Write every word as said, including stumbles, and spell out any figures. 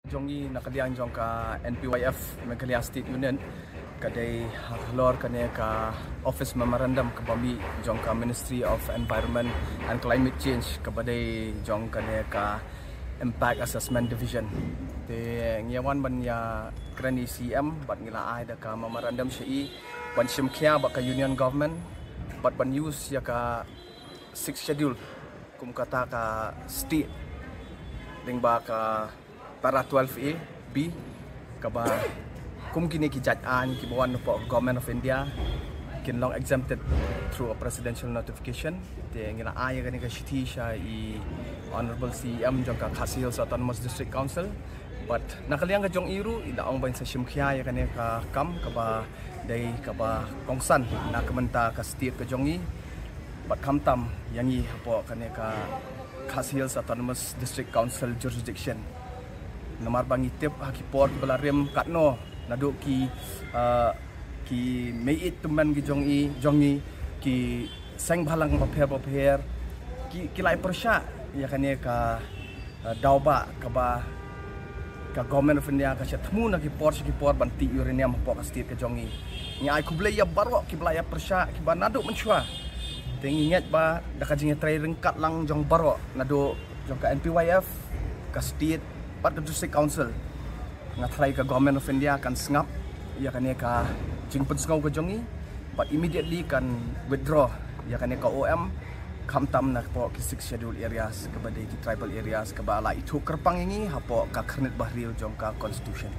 Jong i na ka liang jong ka N P Y F Meghalaya State Unit ka dei halor kane ka office memorandum kaba mih jong ka Ministry of Environment and Climate Change kaba dei jong kane ka Impact Assessment Division. Te ngi wan ban ïa kren i C M bad ngi la ai da ka memorandum sha i ban shim khia bad ka Union Government bad ban use ïa ka Sixth Schedule kum kata ka state lyngba ka para twelve A B kaba kum kine ki jait aiñ kiba wan hapoh Government of India kin long exempted through a presidential notification. Te ngi la ai ïa kane ka shithi sha i Honorable C M jong ka Khasi Hills Autonomous District Council. But na ka liang ka jong i ruh i la ong ban sa shim khia ïa kane ka kam kaba dei kaba kongsan na ka bynta ka state ka jong i. Bad khamtam ïa ngi hapoh kane ka Khasi Hills Autonomous District Council jurisdiction. Namar ba ngi tip ha ki por kiba la rim katno naduh ki, uh, ki mei-ïeit tymmen ki jong i, jong i, ki seng bhalang bapher bapher ki, ki la ïa pyrshah ïa kane ka, uh, daw ba kaba ka Government of India ka shah thmu na ki por sha ki por ban tih uranium hapoh ka state ka jong i. Ngi ai khublei ïa baroh kiba la ïa pyrshah kiba naduh mynshuwa. Te ngi ngeit ba da ka jingïatrei ryngkat lang jong baroh naduh jong ka N P Y F, ka state bad ka district council, nga tharai ka Government of India kan sngap ïa kane ka jingpynsngew ka jong i bad immediately kan withdraw ïa kane ka O M, khamtam na hapoh ki Sixth Schedule areas kaba dei ki tribal areas kaba la ithuh kyrpang ïa ngi hapoh ka khyrnit ba hynriew jong ka Constitution.